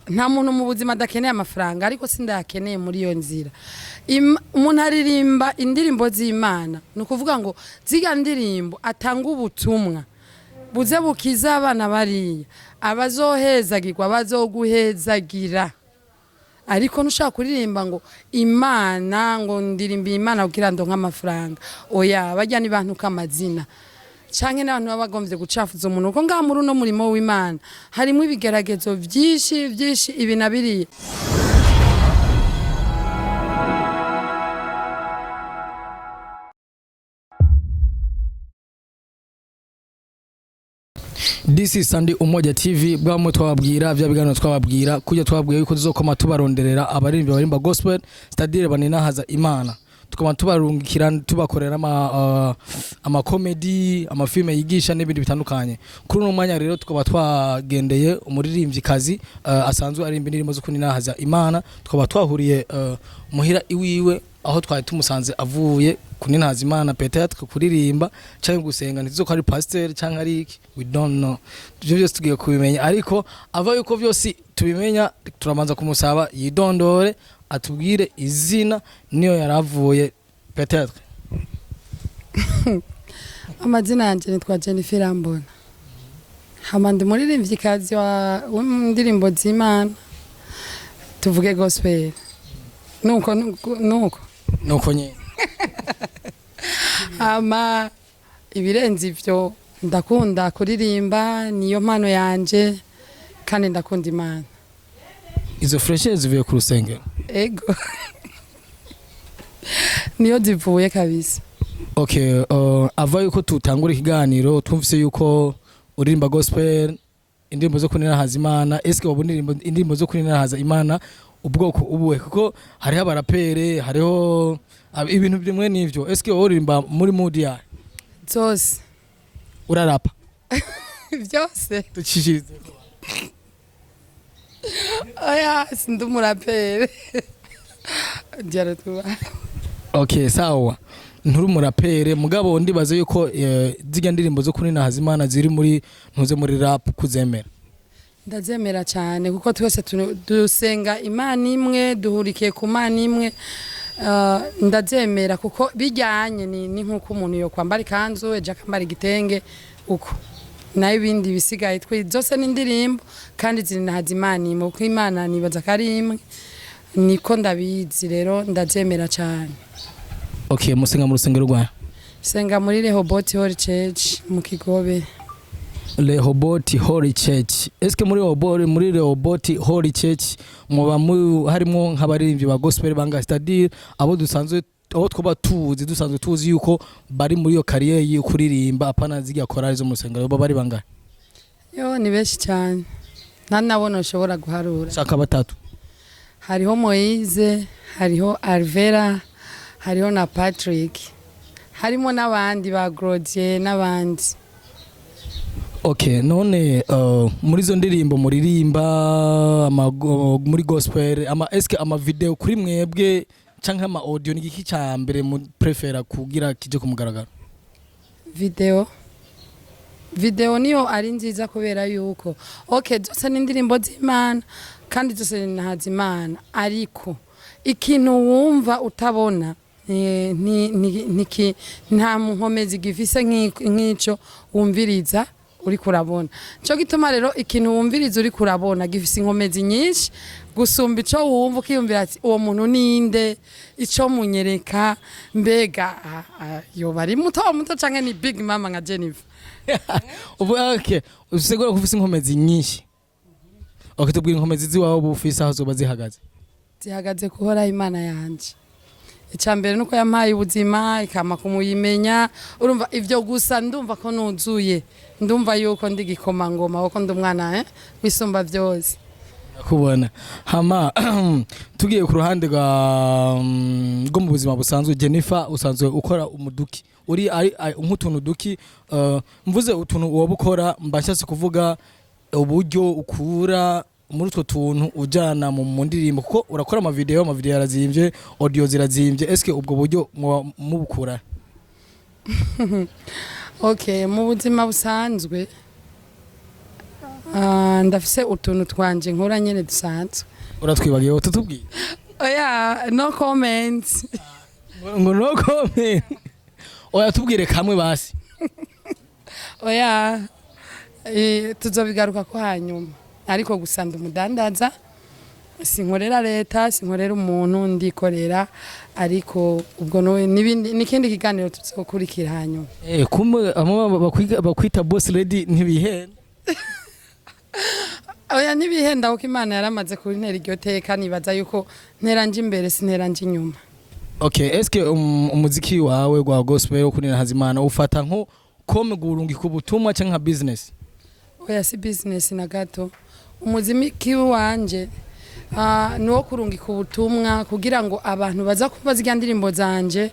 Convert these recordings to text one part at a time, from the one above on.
Nta muntu mu buzima adakeneye amafaranga, ariko sindayakeneye muri iyo nzira. Umuntu aririmba indirimbo z'Imana, ni ukuvuga ngo ziriya ndirimbo atanga ubutumwa buze bukiza abana bariya, abazohezagirwa bazoguhezagira. Ariko ntushaka kuririmba ngo Imana, ngo ndirimbiye Imana kugira ndonke amafaranga. Oya, barya ni bantu k'amazina canke n'abantu baba bagomvye gucafuza umuntu, kuko ngaha muri uno murimo w'Imana harimwo ibigeragezo vyinshi vyinshi, ibi na biriya. This is Sunday Umoja TV. Bwamwe twababwira vya biganiro, twababwira kujya, twababwiye yuko tuzokoma tubaronderera abaririmbyi barimba gospel, c'est-à-dire baninahaza Imana, tukaba tubarungikira, tubakorera ama comedy, amafilme yigisha n'ibindi bitandukanye. Kuri uno mwanya rero tukaba twagendeye umuririmvyikazi asanzwe aririmba indirimbo zo kuninahaza Imana. Tukaba twahuriye muhira iwiwe, aho twari tumusanze avuye kuninahaza Imana, peut-être kuririmba canke gusenga. Ntituzi ko ari pasteur canke ari iki, we don't know. Ivyo byose tugiye kubimenya, ariko ava yuko byose tubimenya, turamanza kumusaba yidondore, atubwire izina niyo yaravuye peut-être. Amazina yanje nitwa Jennifer Irambona, hama ndi umuririmvyikazi w'indirimbo z'Imana, tuvuge gospel, nuko nuko nuko. Nuko nyene. Hama ibirenze ivyo, ndakunda kuririmba, niyo mpano yanje, kandi ndakunda Imana. Izo fraîcheur zivuye ku rusengero? Ego, niyo zivuye kabisa. Okay, ava yuko tutangura ikiganiro, twumvise yuko uririmba gospel, indirimbo zo kuninahaza Imana. Eske wabona indirimbo zo kuninahaza Imana ubwoko ubuhe? Kuko hariho abarapere, hariho ibintu bimwe n'ivyo. Eske wowe uririmba muri mood yawe? Zose. Urarapa? Byose. Ducishirize. Oya, sindi umurapere. Tuba. Okay, sawa, nturi umurapere, mugabo ndibaza yuko zirya ndirimbo zo kuninahaza Imana ziri muri ntuze muri rap kuzemera. Ndazemera cyane, kuko twese dusenga Imana imwe, duhurikiye ku Mana imwe. Ndazemera kuko bijyanye ni nk'uko umuntu yo kwambara ikanzu, ejo akambara igitenge, uko nayo ibindi bisigaye twe zose ni indirimbo kandi zinahaza Imana imwe, kuko Imana nibaza ko ari imwe, niko ndabizi. Rero ndazemera cyane. Okay, musenga mu rusengero rwawe? Senga muri Rehoboth Holy Church mu Kigobe. Rehoboth Holy Church. Eske muri Rehoboth Holy Church muba harimo nk'abaririmbyi ba gospel bangahe? C'est-à-dire abo dusanzwe, abo twaba tuzi, dusanzwe tuzi yuko bari muri iyo carrière yo kuririmba, apana zirya korali zo mu rusengero, baba bari bangahe? Yo, ni benshi cyane, nta nabona ushobora guharura. Shaka batatu. Hariho Moise, hariho Alvera, hariho na Patrick, harimo n'abandi ba Glodier n'abandi. Okay, none muri izo ndirimbo muririmba muri gospel, ama eske ama video kuri mwebwe canke ama audio, ni igiki ca mbere mu prefera kugira kije ku mugaragaro? Video, video niyo ari nziza, kubera yuko okay, zose ni indirimbo z'Imana kandi zose ni Imana, ariko ikintu wumva utabona nta nkomezi gifise nk'ico wumviriza uri kurabona. Nico gituma rero ikintu wumviriza uri kurabona gifise inkomezi nyinshi gusumba ico wumva, ukiyumvira ati uwo muntu ninde, ico munyereka, mbega yoba ari muto muto canke ni big mama nka Jennifer. Ubu okay, usigura ko ufise inkomezi nyinshi. Okay, tubwira inkomezi ziwawe ubu ufise aho zoba zihagaze. Zihagaze kuhoraho Imana yanje. Icya mbere nuko yampaye ubuzima, ikampa kumuyimenya. Urumva, ivyo gusa ndumva ko nuzuye, ndumva yuko ndi gikomangoma, kuko ndi umwana wisumba byose. Kubona hama tugiye ku ruhande rwo mu buzima busanzwe, Jennifer, usanzwe ukora umuduki uri ari nk'utuntu duki. Mvuze utuntu woba ukora, mba nshatse kuvuga uburyo ukura muri utwo tuntu ujana mu ndirimbo, kuko urakora amavideo, amavideo yarazimvye, audio zirazimvye. Eske ubwo buryo muba mubukura? Okay, mu buzima busanzwe Ah, ndafise utuntu twanje nkora nyene dusanzwe. Uratwibagiwe, tutubwiye. Oya, no comment. Ngo no comment? Oya, tubwire kamwe basi. Oya, tuzobigaruka ko hanyuma, ariko gusa ndi umudandaza, sinkorera leta, sinkorera umuntu, ndikorera. Ariko ubwo n'ibindi n'ikindi kiganiro tuzokurikira hanyuma. Kumwe amwe bakwita boss lady, ntibihenda? Oya, ntibihenda, kuko Imana yaramaze kuntera iryo teka. Nibaza yuko ntera nje imbere, sintera nje inyuma. Okay, eske umuziki wawe gwa gospel wo kunina hazimana ufata nko comme gurungika ubutumwa canke nka business? Oya, si business na gato. Umuziki wanje ni uwo kurungika ubutumwa kugira ngo abantu baza kumva zirya ndirimbo zanje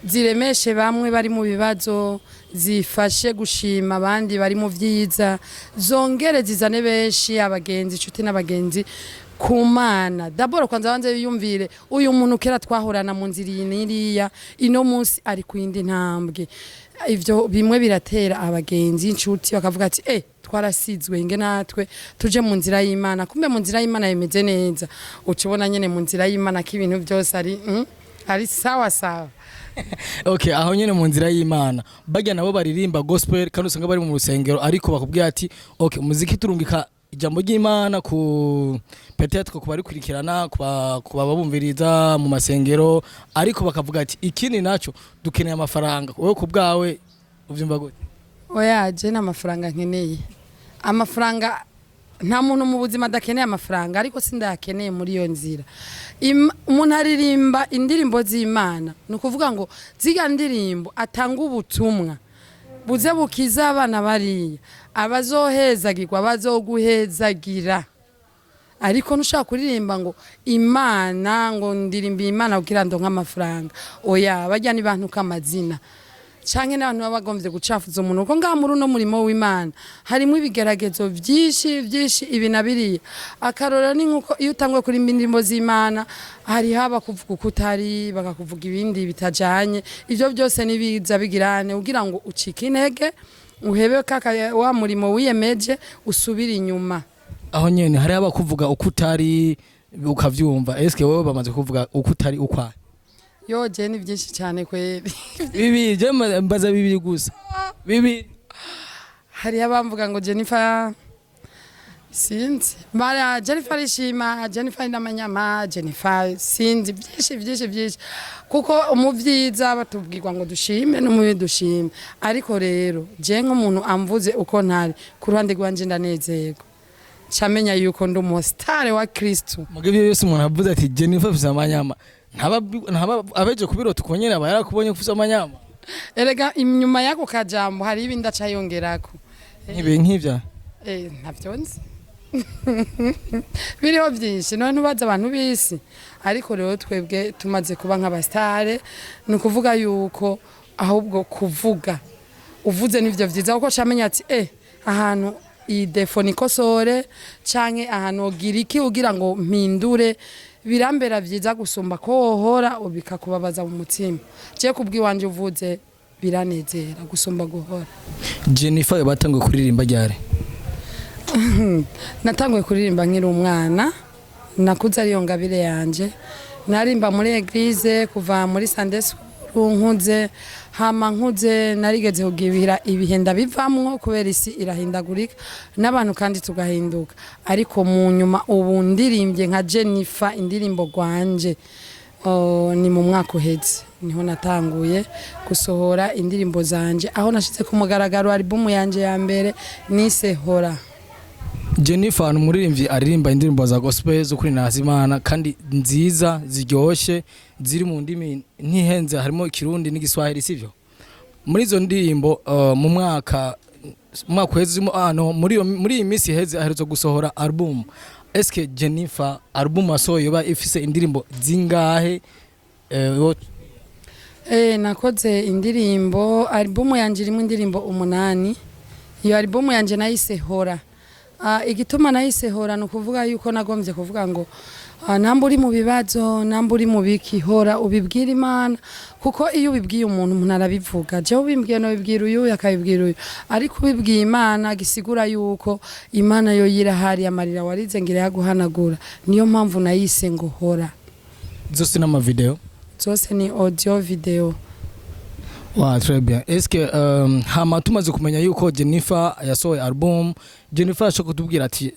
ziremeshe bamwe bari mu bibazo, zifashe gushima abandi bari mu vyiza, zongere zizane benshi, abagenzi, inshuti n'abagenzi ku Mana. D'abord kwanza banze biyumvire: uyu muntu kera twahorana mu nzira iyi n'iriya, ino munsi ari ku yindi ntambwe. Ivyo bimwe biratera abagenzi, inshuti, bakavuga ati: "Twarasizwe inge natwe tuje mu nzira y'Imana, kumbe mu nzira y'Imana bimeze neza." Uca ubona nyene mu nzira y'Imana ko ibintu byose ari sawa sawa. Okay, aho nyene mu nzira y'Imana, barya nabo baririmba gospel kandi usanga bari mu rusengero, ariko bakubwira ati: "Okay, umuziki turungika ijambo ry'Imana ku peut-être ku barikurikirana, ku babumviriza mu masengero," ariko bakavuga ati: "Ikindi naco dukeneye amafaranga." Wowe ku bwawe uvyumva gute? Oya, je n'amafaranga nkeneye. Amafaranga, nta muntu mu buzima adakeneye amafaranga, ariko sindayakeneye muri iyo nzira. Umuntu aririmba indirimbo z'Imana, ni ukuvuga ngo zirya ndirimbo atanga ubutumwa buze bukiza abana bariya, abazohezagirwa bazoguhezagira. Ariko ntushaka kuririmba ngo Imana, ngo ndirimbiye Imana kugira ndonke amafaranga. Oya, barya ni bantu k'amazina canke n'abantu baba bagomvye gucafuza umuntu, kuko ngaha muri uno murimo w'Imana harimo ibigeragezo vyinshi vyinshi, ibi na biriya. Akarorero ni nkuko iyo utanguye kuririmba indirimbo z'Imana, hariho abakuvuga uko utari, bakakuvuga ibindi bitajanye. Ivyo byose nibiza bigirane kugira ngo ucike intege, uhebe kaka wa murimo wiyemeje, usubire inyuma. Aho nyene hariho abakuvuga uko utari ukavyumva. Eske wowe bamaze kuvuga uko utari ukwaye? Yo, je ni byinshi cyane kweri. Bibiri, je mbaza bibiri gusa, bibiri. Hariho abamvuga ngo Jennifer, sinzi, bara Jennifer arishima, Jennifer n'amanyama, Jennifer sinzi, byinshi byinshi byinshi. Kuko mu byiza batubwirwa ngo dushime, no mu bibi dushime. Ariko rero je nk'umuntu amvuze uko ntari, ku ruhande rwanje ndanezerwa, camenya yuko ndi umusitari wa Kristu. Muga ibyo byose, umuntu avuze ati: "Jennifer afise amanyama," ntaba abeje kubirota uko nyene, aba yarakubonye ko ufise amanyama. Erega inyuma y'ako kajambo hari ibindi acayongerako. Nk'ibi nk'ivya? Ntavyo nzi, biriho byinshi. None ntubaza abantu b'isi. Ariko rero twebwe tumaze kuba nk'abasitare, ni ukuvuga yuko ahubwo kuvuga uvuze nivyo vyiza, kuko camenya ati: "Ahantu iyi défaut nikosore, canke ahantu wogira iki ugira ngo mpindure." Birambera vyiza gusumba ko wohora bikakubabaza mu mutima. Je kubwiwanje, uvuze biranezera gusumba guhora. Jennifer batanguye kuririmba ryari? Natanguye kuririmba nkiri umwana, nakuze ariyo ngabire yanje. Narimba muri église kuva muri Sunday school nkuze. Hama nkuze narigeze kugira ibihe ndabivamwo, kubera isi irahindagurika n'abantu kandi tugahinduka. Ariko mu nyuma ubu ndirimbye nka Jennifer indirimbo gwanje. Oh, ni mu mwaka uheze niho natanguye gusohora indirimbo zanje, aho nashize ku mugaragaro album yanje ya mbere nise Hora. Jennifer ni umuririmbyi aririmba indirimbo za gospel zo kuri Nazimana, kandi nziza, ziryoshe, ziri mu ndimi ntihenze, harimo Ikirundi n'Igiswahili, sivyo? Muri izo ndirimbo mu mwaka uheze, no muri iyi minsi iheze aherutse gusohora album. Eske Jennifer album asohoye yoba ifise indirimbo zingahe? Nakoze indirimbo, album yanje irimo indirimbo 8. Iyo album yanje nayise Hora. Igituma nahise hora ni ukuvuga yuko nagombye kuvuga ngo namba uri mu bibazo, namba uri mu biki, hora ubibwira Imana, kuko iyo ubibwiye umuntu, umuntu arabivuga. Jewe ubimbwiye nobibwira uyu, akabibwira uyu, ariko ubibwiye Imana gisigura yuko Imana yo yirahari, amarira warize ngira yaguhanagura. Niyo mpamvu nayise ngo hora. Zose n'amavideo? Zose ni audio video. Wa, très bien. Est-ce que hama tumaze kumenya yuko Jennifer yasohoye album, Jennifer ashobora kutubwira ati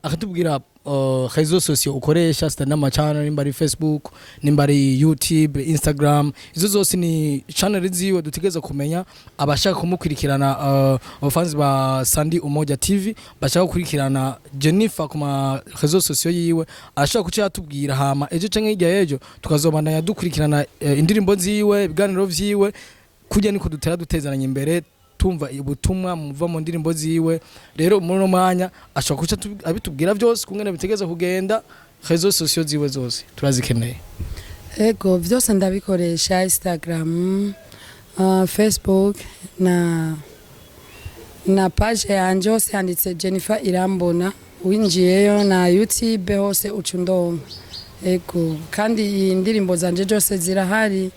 akatubwira réseaux sociaux ukoresha, c'est n'ama channel, nimba ari Facebook, nimba ari YouTube, Instagram, izo zose ni channel ziwe dutegereza kumenya. Abashaka kumukurikirana, abafanzi ba Sandy Umoja TV bashaka gukurikirana Jennifer ku ma réseaux sociaux yiwe, ashaka kuca yatubwira, hama ejo canke hirya y'ejo tukazobandanya dukurikirana indirimbo ziwe, ibiganiro vyiwe, kurya niko dutera dutezananya imbere, tumva ubutumwa muva mu ndirimbo ziwe. Rero muri uno mwanya ashobora kuca abitubwira vyose kungene bitegeza kugenda. Réseaux sociaux ziwe zose turazikeneye. Ego, vyose ndabikoresha: Instagram, Facebook na page yanje, hose yanditse Jennifer Irambona. Winjiyeyo na YouTube hose uca undonka. Ego, kandi iyi ndirimbo zanje zose zirahari.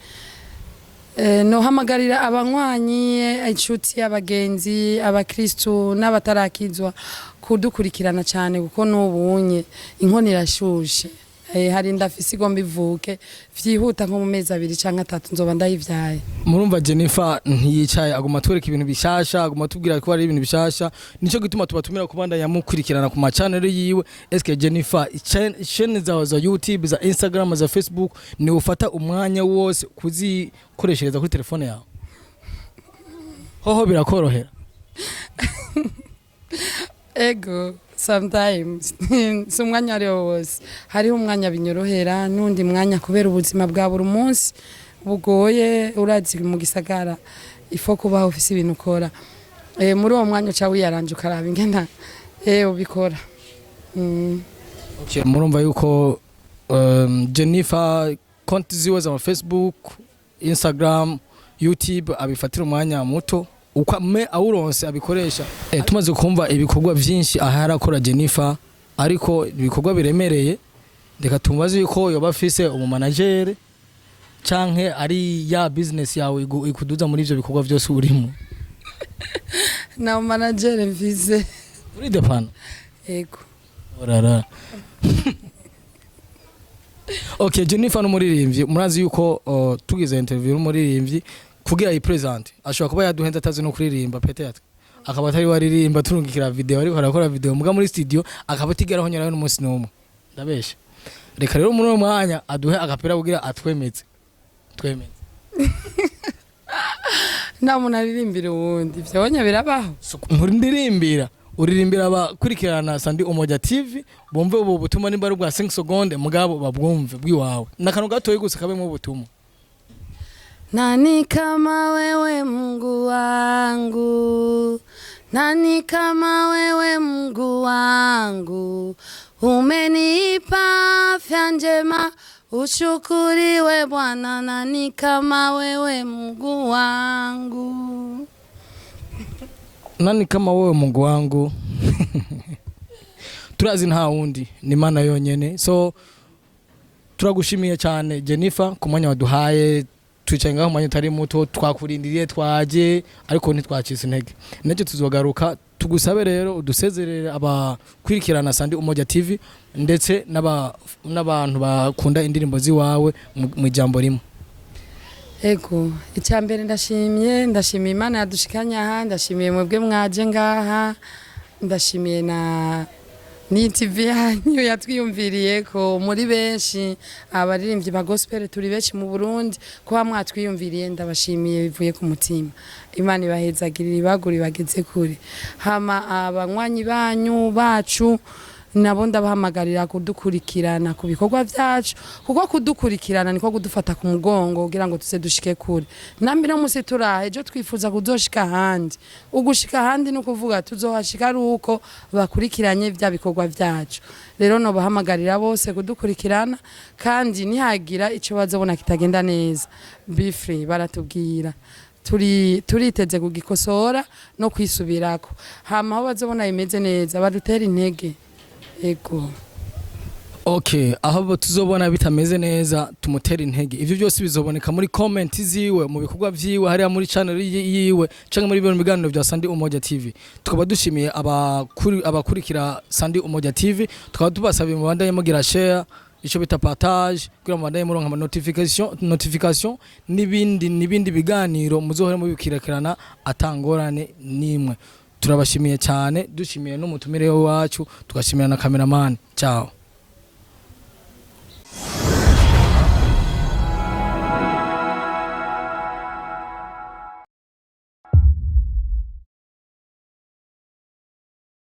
Nohamagarira abanywanyi, inshuti, abagenzi, abakristu n'abatarakizwa kudukurikirana cyane, kuko n'ubunye inkono irashushe. Hari ndafise igomba ivuke vyihuta, nko mu mezi 2 canke 3 nzoba ndayivyaye. Murumva, Jennifer ntiyicaye, aguma atwereka ibintu bishasha, aguma atubwira ko hari ibintu bishasha. Nico gituma tubatumira kubandanya mukurikirana ku ma channel yiwe. Eske Jennifer, chaîne zawe za YouTube, za Instagram, za Facebook, ni ufata umwanya wose kuzikoreshereza kuri telefone yawe? Hoho birakorohera? Ego, sometimes, si umwanya ariwo wose. Hariho umwanya binyorohera, n'undi mwanya kubera ubuzima bwa buri munsi bugoye. Urazi mu gisagara ifo kubaho ufise ibintu ukora. Muri uwo mwanya uca wiyaranje ukaraba ingena ubikora. Okay, murumva yuko Jennifer konti ziwe za Facebook, Instagram, YouTube abifatira umwanya muto uko me awuronse abikoresha. Tumaze kumva ibikorwa vyinshi aha arakora Jennifer, ariko ibikorwa biremereye. Reka tumubaze yuko yoba afise umumanagere canke ari ya business yawe ikuduza muri ivyo bikorwa vyose urimo. Na manager mfise. Uri depana? Ego. Orara. Okay, Jennifer n'umuririmbyi. Murazi yuko tugize interview n'umuririmbyi kugira yi present, ashobora kuba yaduhenze atazi no kuririmba, peut-être akaba atari waririmba, turungikira video ariko arakora video muga muri studio, akaba atigeraho nyirayo n'umunsi n'umwe. Ndabesha? Reka rero muri uwo mwanya aduhe agapira kugira atwemeze, twemeze. Nta muntu aririmbira uwundi, ivyo birabaho. Nturindirimbira, uririmbira abakurikirana Sandi Umoja TV bumve ubu butumwa, nimba ari ubwa 5 seconde mugabo babwumve bwiwawe, n'akantu gatoyi gusa kabemo ubutumwa. Nani kama wewe Mungu wangu? Nani kama wewe Mungu wangu? Umenipa afya njema, ushukuriwe Bwana. Nani kama wewe Mungu wangu? Nani kama wewe Mungu wangu? Turazi nta wundi, ni Imana yonyene. So turagushimiye cyane Jennifer ku mwanya waduhaye. Twicaye ngaho umwanya utari muto, twakurindiriye, twaje, ariko ntitwacitse intege. Nacyo tuzogaruka tugusabe rero udusezerere abakurikirana Sandi Umoja TV ndetse n'abantu bakunda indirimbo ziwawe mu ijambo rimwe. Ego, icya mbere ndashimye, ndashimiye Imana yadushikanye aha, ndashimiye mwebwe mwaje ngaha, ndashimiye na ni TV yanyu yatwiyumviriye ko muri benshi. Abaririmbyi ba gospel turi benshi mu Burundi, kuba mwatwiyumviriye ndabashimiye bivuye ku mutima. Imana ibahezagirire, ibagure, ibageze kure. Hama abanywanyi banyu bacu nabo ndabahamagarira kudukurikirana ku bikorwa byacu, kuko kudukurikirana niko kudufata ku mugongo kugira ngo tuze dushike kure. Nambi no musi turaha, ejo twifuza kuzoshika ahandi. Ugushika ahandi ni ukuvuga tuzohashika ari uko bakurikiranye bya bikorwa byacu. Rero nobahamagarira bose kudukurikirana, kandi nihagira ico bazobona kitagenda neza, be free, baratubwira. Turiteze kugikosora no kwisubirako, hama aho bazobona bimeze neza badutera intege, ego. Okay, aho tuzobona bitameze neza tumutera intege. Ivyo byose bizoboneka muri comment ziwe, mu bikorwa vyiwe hariya muri channel yiwe canke muri bino biganiro vya Sandi Umoja TV. Tukaba dushimiye abakurikira Sandi Umoja TV, tukaba tubasabiye mubandanye mugira share, ico bita partage, kugira mubandanye muronka ama notification n'ibindi biganiro muzohora mubikirikirana atangorane nimwe. Turabashimiye cyane, dushimiye n'umutumire wacu, tugashimira na cameraman. Ciao.